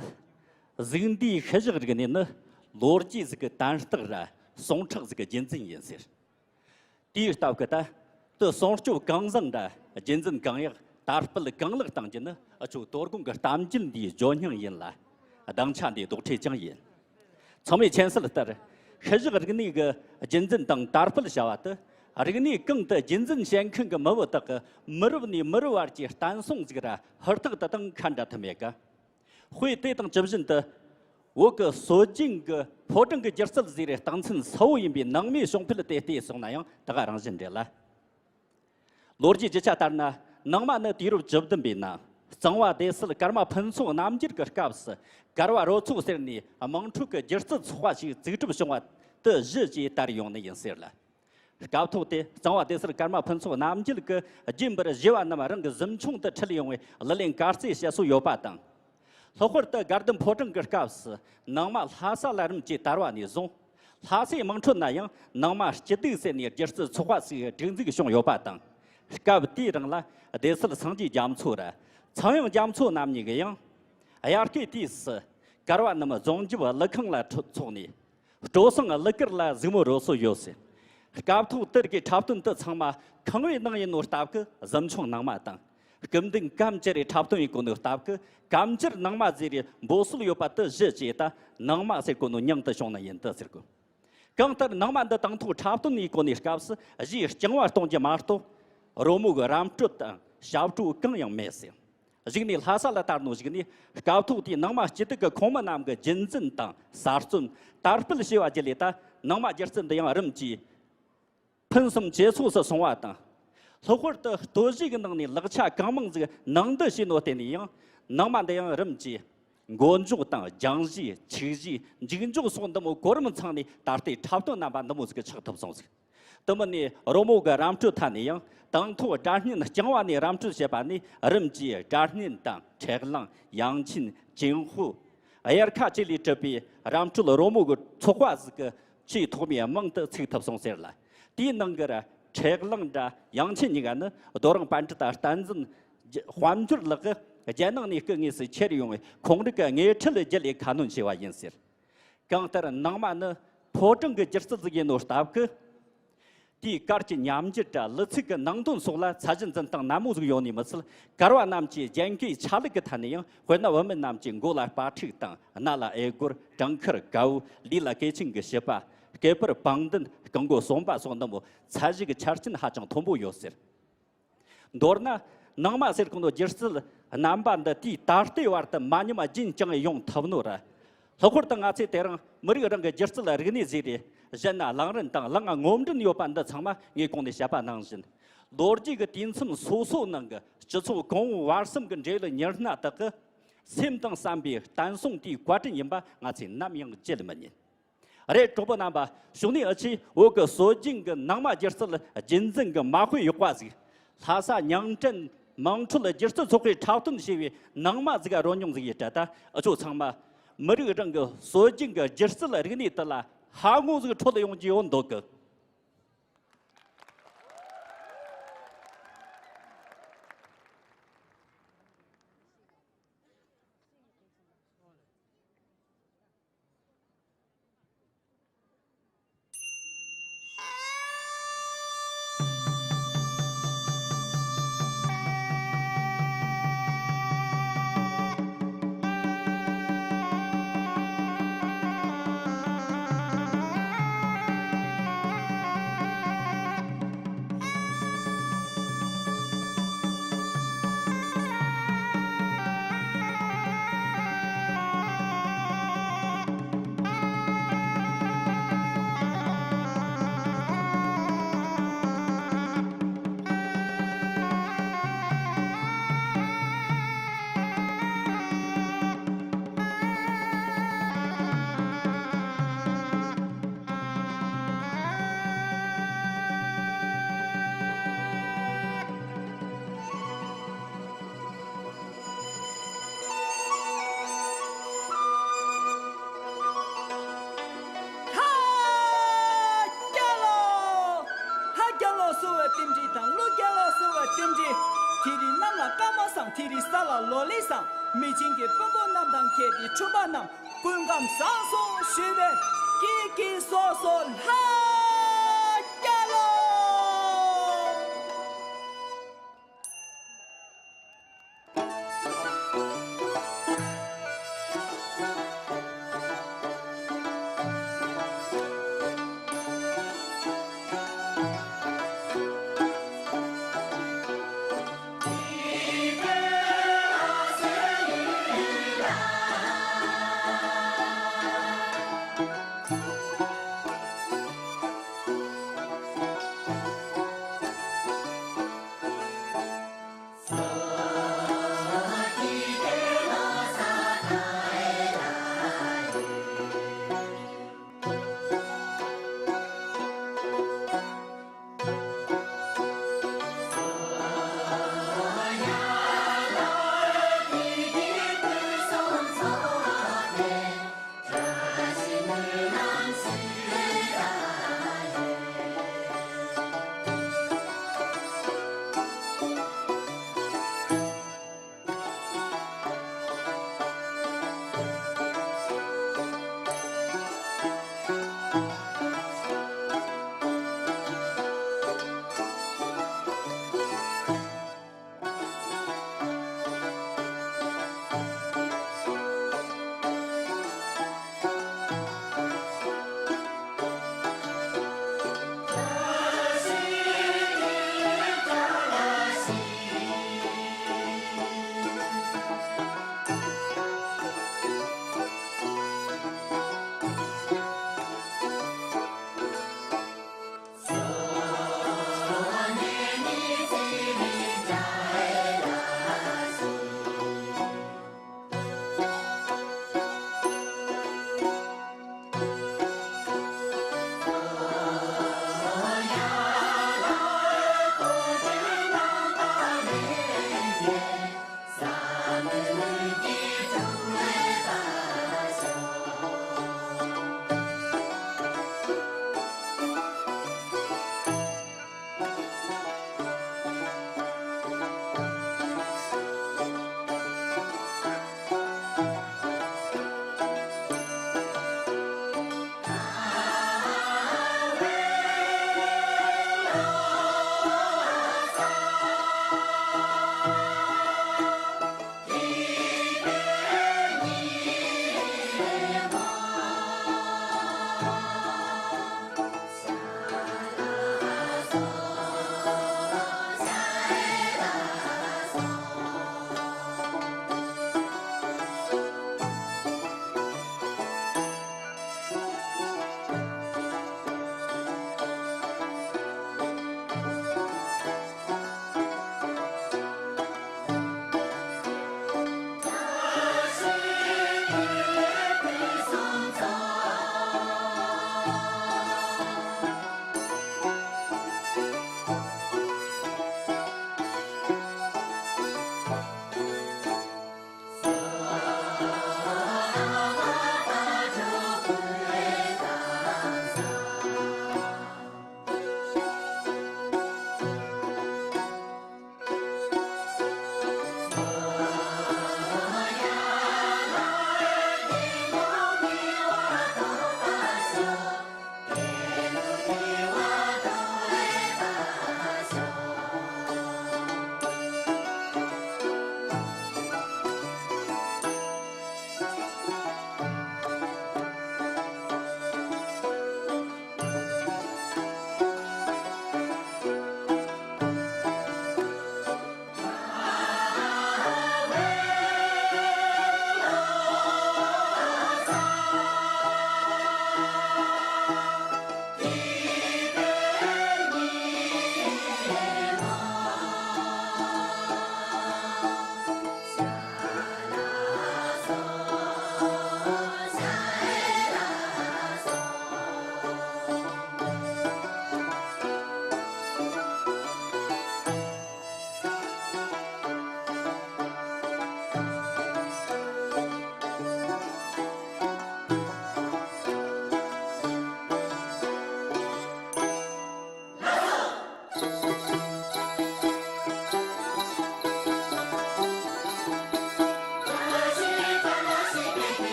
གཟུགས་འདས་ཤུལ་བཞག་རིག་གནས་ནི་ལོ་རྒྱུས་ཟིག་གི་དན་རྟགས་ར་ཟུངས་ཁྲག་ཟིག་གི་རྒྱུན་འཛིན་ཡིན་ཟེར། དེའི་སྟབས་ཀྱིས་ད་དུ་སྲུང་སྐྱོབ་གང་བཟང་ར་རྒྱུན་འཛིན་གང་ཡག་དར་སྤེལ་གང་ལེགས་གཏང་རྒྱུ་ནི་འུ་ཆོ་དོ་དགོང་གི་གཏམ་རྒྱུད་འདིའི་བརྗོད་སྙིང་ཡིན་ལ། སྡིངས་ཆ་འདིའི་རྡོག་ཁྲེས་ཀྱང་ཡིན། ཚང་མས་མཁྱེན་གསལ་ལྟར། ཤུལ་བཞག་རིག་གནས་ཀྱི་རྒྱུན་འཛིན་དང་དར་སྤེལ་བྱ་བ་དེ། རིག་གནས་གང་དུ་རྒྱུན་འཛིན་བྱེད་མཁན་གྱི་མི་བུ་དག་གི་མི་རབས་ནས་མི་རབས་བར་གྱི་བསྟན་སྲུང་ཟིག་ར་ཧུར་ཐག་དེ་དང་ཁ་འདྲ་ཐུབ་མེད་ཀ། དཔེ་དེ་དང་ཇི་བཞིན་དུ། བོད་ཀྱི་སྲོལ་རྒྱུན་གྱི་ཕོ་བྲང་གི་སྒྱུ་རྩལ་ཟེར་རེ་རྟགས་མཚན་གསལ་བོ་ཡིན་པའི་ནང་མའི་བྱུང་འཕེལ་དེ་བལྟས་སོང་ན་ཡང་ད་ག་རང་བཞིན་རེད་ལ། ལོ་རྒྱུས་རྒྱུ་ཆ་ལྟར་ན། ནང་མ་ནི་དུས་རབས་བཅུ་བདུན་པའི་ནང་གཙང་བ་སྡེ་སྲིད་ཀརྨ་ཕུན་ཚོགས་རྣམ་རྒྱལ་གྱི་སྐབས་སུ་གར་བ་རོལ་ཚོགས་ཟེར་ནས་དམངས་ཁྲོད་ཀྱི་སྒྱུ་རྩལ་ཚོགས་པ་ཞིག་བཙུགས་གྲུབ་བྱུང་བ་དེ་གཞི་བྱས་དར་ཡོང་ནི་ཡིན་ཟེར་ལ། སྐབས་ཐོག་དེ་གཙང་བ་སྡེ་སྲིད་ཀརྨ་ཕུན་ཚོགས་རྣམ་རྒྱལ་གྱིས་རྒྱུན་པར་བཞེས་པ་རྣམས་རང་གི་གཟིམ་ཆུང་དུ་ཁྲིད་ཡོང་བའི་ལག་ལེན་གར་རྩེད་བྱེད་སྲོལ་ཡོད་པ་དང་། ལྷག་པར་དུ་དགའ་ལྡན་ཕོ་བྲང་གི་སྐབས་སུ་ནང་མ་ལྷ་ས་ལ་རིམ་གྱིས་དར་བ་ནས་བཟུང་། ལྷ་སའི་དམངས་ཁྲོད་ན་ཡང་ནང་མ་སྐྱིད་སྡུག་ཟེར་ནས་སྒྱུ་རྩལ་ཚོགས་པ་ཞིག་སྒྲིག་འཛུགས་བྱུང་ཡོད་པ་དང་། སྐབས་དེའི་རིང་ལ་སྡེ་སྲིད་སངས་རྒྱས་རྒྱ་མཚོ་ར་ཚངས་དབྱངས་རྒྱ་མཚོ་རྣམ་གཉིས་ཀྱིས་ཡང་། དབྱར་ཁའི་དུས་སུ་གར་བ་རྣམས་རྫོང་རྒྱབ་ཀླུ་ཁང་ལ་འཚོགས་ནས། སྤྲོ་གསེང་གླུ་གར་ལ་གཟིགས་མོ་རོལ་སྲོལ་ཡོད་ཟེར། སྐབས་ཐོག་དེར་གྱི་འཁྲབ་སྟོན་དུ་ཚང་མ་ཁང་བའི་ནང་ཡིན་ནོ་སྟབས་ཀྱིས་གཟིམ་ཆུང་ནང་མ་དང་། སྐུ་མདུན་གམ་བཅར་རེ་འཁྲབ་སྟོན་ཡིན་གོ་ནོ་སྟབས་ཀྱིས་གམ་བཅར་ནང་མ་ཟེར་རེ་འབོད་སྲོལ་ཡོད་པ་དེ་གཞི་བྱས་ད་ནང་མ་ཟེར་གོ་ནོ་མྱིང་དུ་བྱུང་ནི་ཡིན་དུ་ཟེར་གོ། གང་ལྟར་ནང་མ་འདི་དང་ཐོག་འཁྲབ་སྟོན་ཡིན་གོ་ནོ་སྐབས་སུ་གཞིས་རྐྱང་བ་གཏོང་རྒྱུ་མ་གཏོགས་རོལ་མོ་གི་རམ་སྤྲོད་དང་ཞབས་བྲོ་གང་ཡང་མེད་ཟེར། གཞུག་ནས་ལྷ་ས་ལ་དར་ནོ་གཞུག་ནས་སྐབས་ཐོག་དེའི་ནང་མ་སྐྱིད་སྡུག་གི་ཁོངས་མི་རྣམས་ཀྱི་རྒྱུན་འཛིན་དང་གསར་རྩོམ་དར་སྤེལ་བྱས་པ་བརྒྱུད་ལས། ད་ནང་མ་སྒྱུ་རྩལ་འདི་ཡང་རིམ་གྱིས་ཕུན་སུམ་ཇེ་ཚོགས་སུ་སོང་བ་དང་། ལྷག་པར་དུ་སྟོད་གཞས་ཀྱི་ནང་ནས་ལེགས་ཆ་གང་མང་ཟིག་ནང་འདྲེན་བྱས་ནོ་བརྟེན་ནས་ཡང་ནང་མ་འདི་ཡང་རིམ་གྱིས་མགོ་འཇོག་དང་སྦྱང་གཞས། འཁྱུག་གཞས། མཇུག་འཇོག་སོགས་འདི་མོ་གོ་རིམ་ཚང་ནས་ད་ལྟའི་འཁྲབ་སྟོན་རྣམ་པ་འདི་མོ་ཟིག་ཆགས་ཐུབ་སོང་ཟིག། དེ་མིན་ནས་རོལ་མོ་གི་ར་འཕྲོད་ཐད་ནས་ཡང་དང་ཐོག་སྒྲ་སྙན་རྐྱང་བ་ནས་ར་འཕྲོད་བྱེད་པ་ནས་རིམ་གྱིས་སྒྲ་སྙན་དང་འཕྲེད་གླེང་། དབྱངས་ཅན། ཅིན་ཧུ། དབྱར་ཁ་བཅས་ལས་གྲུབ་པའི་ར་འཕྲོད་རོལ་མོ་གི་ཚོགས་པ་ཟིག་གི་ཆེས་ཐོག་མའི་མིང་དུ་ཚུགས་ཐུབ་སོང་ཟེར་ལ། དེའི་ནང་གི་ར་འཕྲེད་གླེང་ར་དབྱངས་ཅན་གཉིས་ཀ་ནི་རྡོ་རིང་པཎྜི་ཏ་བསྟན་འཛིན་དཔལ་འབྱོར་ལགས་ཀྱིས་རྒྱལ་ནང་ནས་སྐུ་དངོས་སུ་ཁྱེར་ཡོང་བའི་ཁོང་རང་གི་དངོས་འཕྲིན་བརྒྱུད་ལས་ཁ་སྣོན་བྱས་པ་ཡིན་ཟེར། གང་ལྟར་ནང་མ་ནི་ཕོ་བྲང་གི་སྒྱུ་རྩལ་ཟིག་ཡིན་ནོ་སྟབས་ཀྱིས། དེའི་གར་གྱི་ཉམས་འགྱུར་དང་གླུ་ཚིག་གི་ནང་དོན་སོགས་ལ་ཚད་གཞི་འཛིན་སྟངས་ནན་མོ་ཟིག་ཡོད་ནི་མི་ཚད། གར་བ་རྣམས་ཀྱིས་རྒྱན་གོས་ཆ་ལུགས་ཀྱི་ཐད་ནས་ཡང་དཔེར་ན་བུད་མེད་རྣམས་ཀྱིས་མགོ་ལ་སྤ་ཕྲུག་དང་། སྣ་ལ་འོད་སྒོར། བྲང་ཁར་གའུ། ལུས་ལ་སྐེད་ཆེན་གྱི་བྱིས་པ། སྐེད་པར་བང་མདུན། རྐང་མགོ་ཟོམ་པ་སོགས་འདི་མོ་ཚད་གཞི་གི་ཆ་རྐྱེན་ཧ་ཅང་མཐོན་པོ་ཡོད་ཟེར། མདོར་ན། ནང་མ་ཟེར་གོ་ནོ་སྒྱུ་རྩལ་རྣམ་པ་འདི་དུས་ད་ལྟའི་བར་དུ་མ་ཉམས་རྒྱུན་བསྐྱངས་ཡོང་ཐུབ་ནོ་ར། ལྷག་པར་དུ་ང་ཚོས་དེ་རིང་མི་རིགས་རང་གི་སྒྱུ་རྩལ་རིག་གནས་ཟིག་རེད། གཞན་ན་ལང་རིན་དང་ལང་ང་ངོམ་རིན་ཡོད་པ་འདི་ཚང་མ་ངས་གོང་ནས་བཤད་པ་ནང་བཞིན། ལོ་རྒྱུས་ཀྱི་དུས་མཚམས་སོ་སོའི་ནང་གི་སྤྱི་ཚོགས་གོང་འོག་བར་གསུམ་གྱི་འབྲེལ་ཡོད་ཉི་སྣ་དག་གི་སེམས་དང་བསམ་པའི་བརྟན་སྲུང་དེའི་བཀའ་དྲིན་ཡིན་པ་ང་ཚོས་ནམ་ཡང་བརྗེད་མི་ཉན། རེད། གྲོགས་པོ་རྣམ་པ། ཕྱོགས་ནས་འུ་ཆོས་བོད་ཀྱི་སྲོལ་རྒྱུན་གྱི་ནང་མ་སྒྱུ་རྩལ་རྒྱུན་འཛིན་གྱི་མ་དཔེ་ཡག་པ་ཟིག། ལྷ་ས་ཉང་བྲན་དམངས་ཁྲོད་སྒྱུ་རྩལ་ཚོགས་པས་འཁྲབ་སྟོན་བྱས་པའི་ནང་མ་ཟིག་ག་རོལ་མྱོང་ཟིག་ཡེད་དྲ། ད་འུ་ཆོ་ཚང་མ་མི་རིགས་རང་གི་སྲོལ་རྒྱུན་གྱི་སྒྱུ་རྩལ་རིག་གནས་དེ་ལ་ཧ་ངོ་ཟིག་འཕྲོད་ཡོང་རྒྱུ་ཡོད་འདོད་གི། ཧ་རྒྱལ་ལོ། ཧ་རྒྱལ་ལོ་ཟེར་བའི་རྟེན་འབྲེལ་དང་། ཀླུ་རྒྱལ་ལོ་ཟེར་བའི་རྟེན་འབྲེལ། དེ་རིང་གནམ་ལ་སྐར་མ་བཟང་། དེ་རིང་ས་ལ་ལོ་ལེགས་བཟང་། མི་ཆེན་གྱི་དཔོན་པོ་རྣམས་དང་ཁྱེད་ཀྱི་ཁྱིམ་པ་རྣམས་སྐུ་ཁམས་བཟང་སོང་ཞུ་བའི་སྐྱིད་སྐྱིད་སོ་སོ་ཧ་རྒྱལ་ལོ།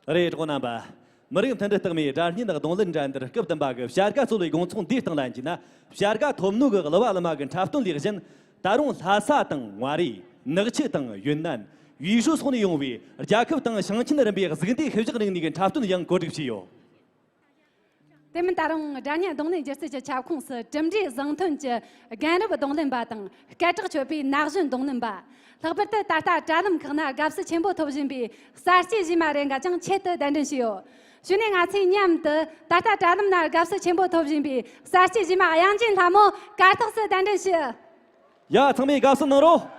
རེད། གྲོགས་རྣམ་པ། མི་རིགས་མཐུན་སྒྲིལ་རྟགས་མའི་སྒྲ་སྙན་གདོང་ལེན་འགྲན་བསྡུར་སྐབས་བདུན་པ་གི་བྱ་དགའ་ཚོ་ལོའི་དགོང་ཚོགས་འདིའི་སྟེང་ལ་འཇུས་ན། བྱ་དགའ་ཐོབ་ནོ་གི་གླུ་བ་གླུ་མ་གི་འཁྲབ་སྟོན་ལས་གཞན། ད་རུང་ལྷ་ས་དང་མངའ་རིས། ནག་ཆུ་དང་ཡུན་ནན། ཝུའུ་ཧྲུའུ་སོགས་ནས་ཡོང་བའི་རྒྱལ་ཁབ་དང་ཞིང་ཆེན་རིམ་པའི་གཟུགས་འདས་ཤུལ་བཞག་རིག་གནས་ཀྱི་འཁྲབ་སྟོན་ཡང་གོ་སྒྲིག་བྱས་ཡོད། དེ་མིན་ད་རུང་སྒྲ་སྙན་གདོང་ལེན་སྒྱུ་རྩལ་གྱི་ཁྱབ་ཁོངས་སུ་གྲུབ་འབྲས་བཟང་ཐོན་གྱི་རྒན་རབས་གདོང་ལེན་པ་དང་སྐད་གྲགས་ཆོད་པའི་ན་གཞོན་གདོང་ལེན་པ། ལྷག་པར་དུ་ད་ལྟ་དྲ་ལམ་ཁག་ན་དགའ་བསུ་ཆེན་པོ་ཐོབ་བཞིན་པའི་གསར་སྐྱེས་གཞས་མ་རེ་འགའ་ཀྱང་ཆེད་དུ་གདན་འདྲེན་ཞུས་ཡོད། གཞུག་ནས་ང་ཚོས་མཉམ་དུ་ད་ལྟ་དྲ་ལམ་ན་དགའ་བསུ་ཆེན་པོ་ཐོབ་བཞིན་པའི་གསར་སྐྱེས་གཞས་མ་དབྱངས་ཅན་ལྷ་མོ་གར་སྟེགས་སུ་གདན་འདྲེན་ཞུ། ཡ། ཚང་མས་དགའ་བསུ་གནང་རོགས།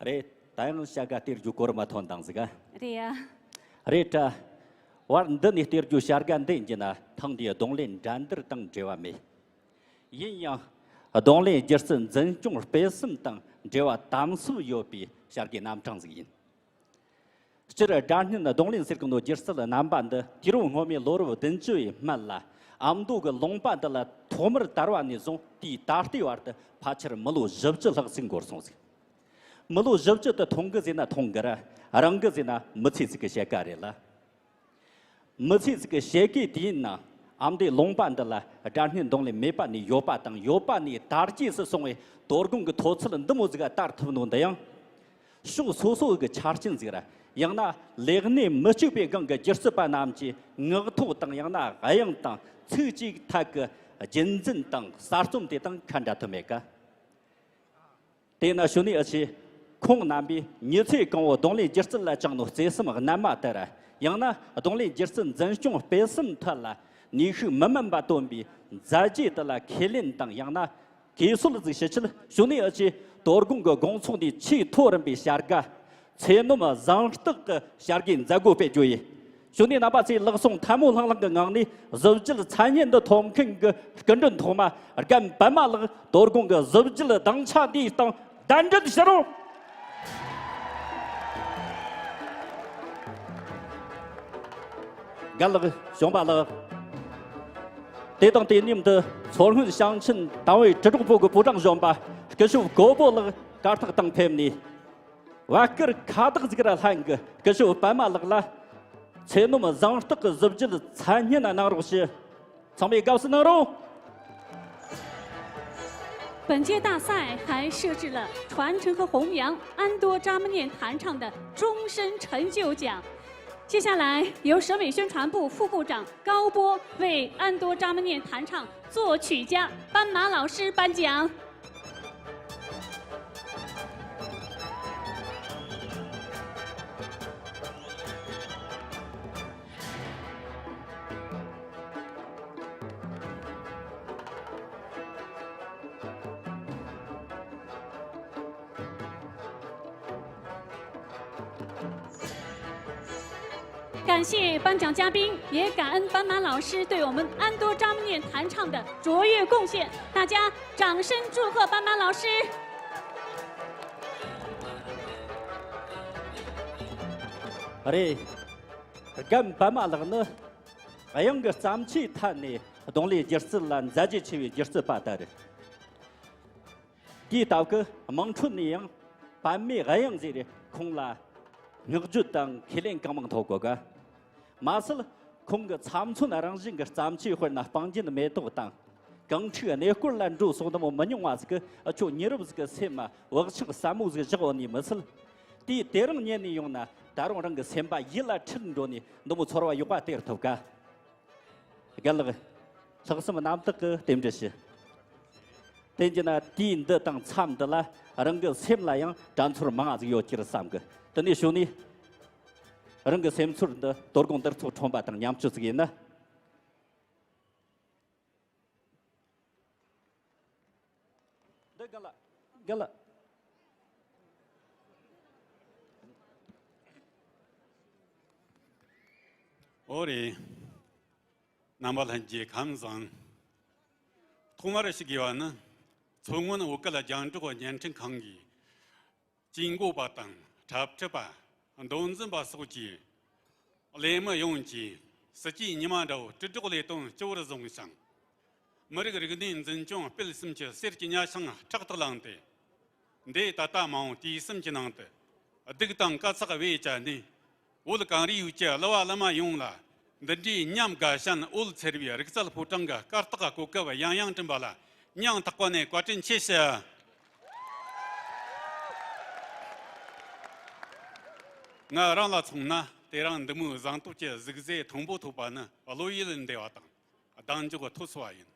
རེད། ད་ཡང་བྱ་དགའ་སྟེར་རྒྱུ་གོ་རིམ་མ་ཐོན་དང་ཟིག་ག་རེད་ཡ། རེད་དྲ། བར་འདི་ནས་སྟེར་རྒྱུ་བྱ་དགའ་འདི་ཡིན་གྱི་ན་ཐེངས་འདིའི་རྡུང་ལེན་འགྲན་བསྡུར་དང་འབྲེལ་བ་མེད། ཡིན་ཡང་ རྡུང་ལེན་སྒྱུ་རྩལ་འཛིན་སྐྱོང་སྤེལ་གསུམ་དང་འབྲེལ་བ་དམ་ཟབ་ཡོད་པའི་བྱ་དགའི་རྣམ་གྲངས་ཟིག་ཡིན། སྤྱིར་སྒྲ་སྙན་རྡུང་ལེན་ཟེར་གི་ནོ་སྒྱུ་རྩལ་རྣམ་པ་འདི་དུས་རབས་སྔོན་མའི་ལོ་རབས་བདུན་ཅུ་བའི་སྨད་ལ་ཨ་མདོ་གི་ལུང་པ་འདི་ལ་ཐོག་མར་དར་བ་ནས་བཟུང་དེའི་ད་ལྟའི་བར་དུ་ཕལ་ཆེར་མི་ལོ་བཞི་བཅུ་ལྷག་ཟིག་འགོར་སོང་ཟིག། མི་ལོ་བཞི་བཅུ་དེ་ཐུང་གི་ཟེར་ན་ཐུང་གི་ར། རིང་གི་ཟེར་ན་མི་ཚེ་ཟིག་གི་ཕྱེད་ཀ་རེད་ལ། མི་ཚེ་ཟིག་གི་ཕྱེད་ཀའི་དུས་ཡུན་ནང་ཨ་མདོའི་ལུང་པ་འདི་ལ་སྒྲ་སྙན་རྡུང་ལེན་མེད་པ་ནས་ཡོད་པ་དང་ཡོད་པ་ནས་དར་རྒྱས་སུ་སོང་བའི་དོ་དགོང་གི་མཐོ་ཚད་འདི་མོ་ཟིག་ག་དར་ཐུབ་ནོ་འདི་ཡང་། ཕྱོགས་སོ་སོ་གི་ཆ་རྐྱེན་ཟིག་ར། ཡང་ན་ལས་གནས་མི་གཅིག་པའི་སྒང་གི་སྒྱུ་རྩལ་པ་རྣམས་ཀྱི་ངག་ཐོག་དང་ཡང་ན་དབྱངས་དང་ཚིག་གཅིག་ཐད་ཀྱི་རྒྱུན་འཛིན་དང་གསར་རྩོམ་དེ་དང་ཁ་འདྲ་ཐུབ་མེད་ཀ། དེས་ན་ཞུ་ནི་ཨ་ཆེ། ཁོང་རྣམ་པས་མྱི་ཚེ་གང་བོ་རྡུང་ལེན་སྒྱུ་རྩལ་ལ་བཅངས་ནོ་བརྩེ་སེམས་རྣལ་མ་ལྟར། ཡང་ན་རྡུང་ལེན་སྒྱུ་རྩལ་འཛིན་སྐྱོང་སྤེལ་གསུམ་ཐད་ལ་ནུས་ཤུགས་མི་དམན་པ་བཏོན་པའི་མཛད་རྗེས་དེ་ལ་ཁས་ལེན་དང་ཡང་ན་གུས་གསོལ་ཟིག་ཞུ་ཆེད་ཞུ་ནི་ཨ་ཆེ། དོ་དགོང་གི་དགོང་ཚོགས་འདིའི་ཆེས་མཐོ་རིམ་པའི་བྱ་དགའ། ཚེ་ནོམ་གཟེངས་རྟགས་ཀྱི་བྱ་དགའི་མཛད་སྒོ་སྤེལ་རྒྱུ་ཡིན། ཞུ་ནི་རྣམ་པ་ཚོས་ལག་ཟུང་ཐལ་མོ་ལྷང་ལྷང་གི་ངང་ནས་གཟི་བརྗིད་མཚན་སྙན་འདི་ཐོབ་མཁན་གྱི་སྐུ་མགྲོན་ཐོག་མ་རྒན་པད་མ་ལགས་དོ་དགོང་གི་གཟི་བརྗིད་གདན་ཆ་འདིའི་སྟེང་གདན་འདྲེན་ཞུ་རོགས། རྒན་ལགས། གཞོན་པ་ལགས། དེ་དང་དེ་མཉམ་དུ་མཚོ་སྔོན་ཞིང་ཆེན་ཏང་ཨུའི་དྲིལ་སྒྲོག་པུའུ་གི་པུའུ་ཀྲང་གཞོན་པ་སྐུ་ཞབས་གོ་པོ་ལགས་གར་སྟེགས་སྟེང་ཕེབས་ནས། བར་སྐོར་ཁ་བཏགས་ཟིག་ར་ལྷན་གྱི་སྐུ་ཞབས་པད་མ་ལགས་ལ་ཚེ་ནོམ་གཟེངས་རྟགས་ཀྱི་གཟི་བརྗིད་མཚན་སྙན་གནང་རོགས་ཞུ། ཚང་མས་དགའ་བསུ་གནང་རོགས། 本届大赛还设置了传承和弘扬安多扎木念弹唱的终身成就奖。接下来由省委宣传部副部长高波为安多扎木念弹唱作曲家斑马老师颁奖。 感谢颁奖嘉宾，也感恩斑马老师对我们安多扎木念弹唱的卓越贡献。大家掌声祝贺斑马老师。 རེད། རྒན་པད་མ་ལགས་ནི་དབྱངས་ཀྱི་བརྩམས་ཆོས་ཐད་ནས་རྡུང་ལེན་སྒྱུ་རྩལ་ལ་མཛད་རྗེས་ཆེ་བའི་སྒྱུ་རྩལ་པ་དེ་རེད། དེའི་སྟབས་ཀྱིས་དམངས་ཁྲོད་ནས་ཡང་པད་མའི་དབྱངས་ཟེར་ཁོང་ལ་བསྔགས་བརྗོད་དང་ཁས་ལེན་གང་མང་ཐོབ་གོ་ག། མ་ཟད་ཁོང་གི་ཚབ་མཚོན་རང་བཞིན་གྱི་བརྩམས་ཆོས་དཔེར་ན་སྤང་རྒྱན་མེ་ཏོག་དང་། གངས་ཁྲོད་གནས་སྐོར་ལ་འགྲོ་སོགས་འདི་མོ་མི་ཉུང་བ་ཟིག་གིས་ཁྱོད་མྱི་རབས་ཟིག་གི་སེམས་མ་བག་ཆགས་ཟབ་མོ་ཟིག་བཞག་ཡོད་ནི་མི་ཚད། དེའི་དེ་རིང་ཉན་ནས་ཡོང་ན་ད་རུང་རང་གི་སེམས་པ་ཡིད་ལ་འཁྲིལ་འགྲོ་ནས་འདི་མོ་ཚོར་བ་ཡོད་པ་སྟེར་ཐུབ་ག། རྒན་ལགས། ལྷག་བསམ་རྣམ་དག་གིས་རྟེན་འབྲེལ་ཞུ། དེ་བྱས་ན་དུས་འདི་དང་མཚམས་འདི་ལ་རང་གི་སེམས་ལ་ཡང་དྲན་ཚོར་མང་ང་ཟིག་ཡོད་ཀྱི་རེད་བསམ་གི། དེ་ནས་ཞུ་ནས། རང་གི་སེམས་ཚོར་འདི་དོ་དགོང་འདིར་ཚོགས་ཁྲོམ་པ་དང་མཉམ་སྤྱོད་ཟིག་ཡིན་ན། འདི་ག་ལ། ག་ལ། ཨོ་རེད། རྣམ་པ་ལྷན་རྒྱས་ཁམས་བཟང་། ཐོག་མར་ཞུ་དགོས་པ་ནི། མཚོ་སྔོན་བོད་སྐད་རྒྱང་སྒྲོག་བརྙན་འཕྲིན་ཁང་གིས། ཇུས་འགོད་པ་དང་། འཁྲབ་ཁྲིད་པ། མདོ་འཛིན་པ་སོགས་ཀྱིས། ལས་མི་ཡོངས་ཀྱིས། སྲིད་ཇུས་ཉི་མ་འདྲ་བོ་དྲིལ་སྒྲོག་ལས་དོན་ལྕི་བོར་བཟུང་ཞིང་། མི་རིགས་རིག་གནས་འཛིན་སྐྱོང་སྤེལ་གསུམ་གྱི་གསེར་གྱི་ཉ་ཤིང་ཕྲག་ཏུ་བླངས་ཏེ། འདས་ད་ལྟ་མ་འོངས་དུས་གསུམ་གྱི་ནང་དུ། སྡུག་དང་དཀའ་ཚེགས་བེད་སྤྱད་ནས། བོད་གངས་རིའི་ཡུལ་གྱི་གླུ་བ་གླུ་མ་ཡོངས་ལ་འདི་འདྲའི་ཉམས་དགའ་ཞིང་འོད་འཚེར་བའི་རིག་རྩལ་ཕོ་བྲང་གི་སྐར་རྟགས་གོ་སྐབས་ཡང་ཡང་བསྐྲུན་པ་ལ་སྙིང་ཐག་པ་ནས་བཀའ་དྲིན་ཆེ་ཞུ། ང་རང་ལ་མཚོན་ན་དེ་རིང་འདི་མོའི་གཟེངས་རྟགས་ཀྱི་གཟིགས་ཟས་མཐོན་པོ་ཐོབ་པ་ནི་བློ་ཡུལ་འདས་པ་དང་གདེང་འཇོག་ཐོབ་སོང་བ་ཡིན།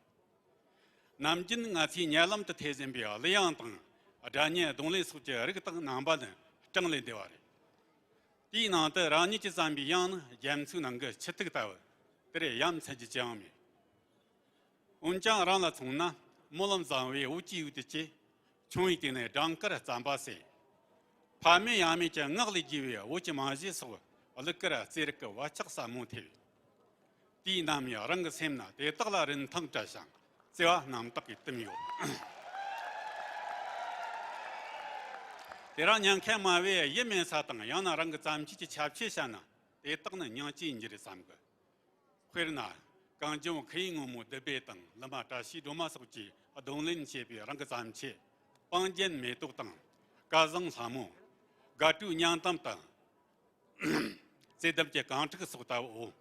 ནམ་རྒྱུན་ང་ཚོས་ཉེ་ལམ་དུ་ཐོས་ཟིན་པའི་གླུ་དབྱངས་དང་སྒྲ་སྙན་རྡུང་ལེན་སོགས་ཀྱི་རིགས་དག་རྣམ་པ་ནི་གྲངས་ལས་འདས་པ་རེད། དེའི་ནང་དུ་རང་ཉིད་ཀྱིས་བརྩམས་པའི་དབྱངས་ནི་རྒྱ་མཚོའི་ནང་གི་ཆུ་ཐིགས་ལྟ་བུ། དེར་ཡ་མཚན་རྒྱུ་ཅི་ཡང་མེད། འོན་ཀྱང་རང་ལ་མཚོན་ན་སྨོན་ལམ་བཟང་བའི་འོད་ཀྱི་འོད་དུ་བཅས། ཆུང་བའི་དུས་ནས་སྦྲང་དཀར་རྩམ་པ་ཟས། ཕ་མེས་ཡང་མེས་ཀྱི་ངག་ལས་རྒྱས་པའི་བོད་ཀྱི་མ་བཞི་སོགས་གླུ་གར་རྩེད་རིགས་ཀྱི་བག་ཆགས་ཟབ་མོ་ཐེབས། དུས་ནམ་ཡང་རང་གི་སེམས་ན་དེ་དག་ལ་རིན་ཐང་སྤྲད་ཞིང་བརྩེ་བ་རྣམ་དག་གིས་བསྟིམས་ཡོད། དེ་རིང་ཉན་མཁན་མང་བོས་ཡིད་སྨོན་ས་དང་། ཡང་ན་རང་གི་བརྩམས་ཆོས་ཀྱི་ཁྱབ་ཆེ་བཤད་ན། དེ་དག་ནི་སྙིང་རྗེ་ཡིན་རྒྱུ་རེད་བསམ་གི། དཔེར་ན། གངས་ལྗོངས་ཁུ་ཡུག་སྔོན་མོ་བདུད་བྷེ་དང་། ལི་མ་བཀྲ་ཤིས་སྒྲོལ་མ་སོགས་ཀྱིས་རྡུང་ལེན་བྱས་པའི་རང་གི་བརྩམས་ཆོས། སྤང་རྒྱན་མེ་ཏོག་དང་། སྐལ་བཟང་ལྷ་མོ། དགའ་སྤྲོའི་སྙིང་གཏམ་དང་། བརྩེ་དམ་གྱི་གང་དྲུག་སོགས་ལྟ་བུའོ།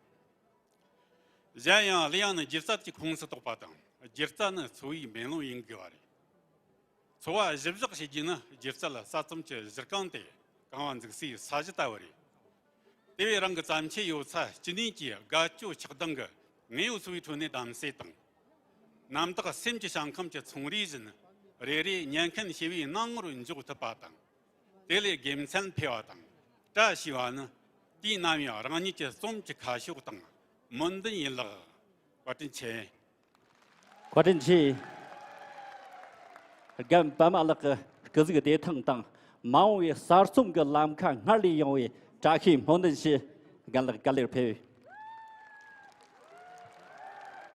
གཞན་ཡང་གླུ་དབྱངས་ནི་སྒྱུ་རྩལ་གྱི་ཁོངས་སུ་གཏོགས་པ་དང་། སྒྱུ་རྩལ་ནི་འཚོ་བའི་མེ་ལོང་ཡིན་དགོས་པ་རེད། འཚོ་བ་གཞི་བཞག་བྱེད་རྒྱུ་ནི་སྒྱུ་རྩལ་གསར་རྩོམ་གྱི་གཞི་རྐང་སྟེ། རྐང་བ་འཛུགས་སའི་ས་གཞི་ལྟ་བུ་རེད། དེ་བས་རང་གི་བརྩམས་ཆོས་ཡོད་ཚད་ཅི་ནུས་ཀྱིས་དགའ་སྐྱོ་ཆགས་སྡང་གི་དངོས་ཡོད་འཚོ་བའི་ཁྲོད་ནས་བདམས་གསེས་དང་། རྣམ་དག་སེམས་ཀྱི་ཞིང་ཁམས་ཀྱི་ཚོང་རིས་བཞིན། རེ་རེ་ཉན་མཁན་ཞི་བའི་སྣང་ངོར་འཇོག་ཐུབ་པ་དང་། དེ་ལས་དགེ་མཚན་འཕེལ་བ་དང་། བཀྲ་ཤིས་པ་ནི་དུས་ནམ་ཡང་རང་ཉིད་ཀྱི་རྩོམ་གྱི་ཁ་ཕྱོགས་དང་སྨོན་འདུན་ཡིན་ལགས། བཀའ་དྲིན་ཆེ། བཀའ་དྲིན་ཆེ། རྒན་པད་མ་ལགས་ཀྱི་སྐུ་གཟུགས་བདེ་ཐང་དང་། མ་འོངས་པའི་གསར་རྩོམ་གྱི་ལམ་ཁ་སྔར་ལས་ཡངས་པའི་བཀྲ་ཤིས་སྨོན་འདུན་ཞུ། རྒན་ལགས་ག་ལེར་ཕེབས།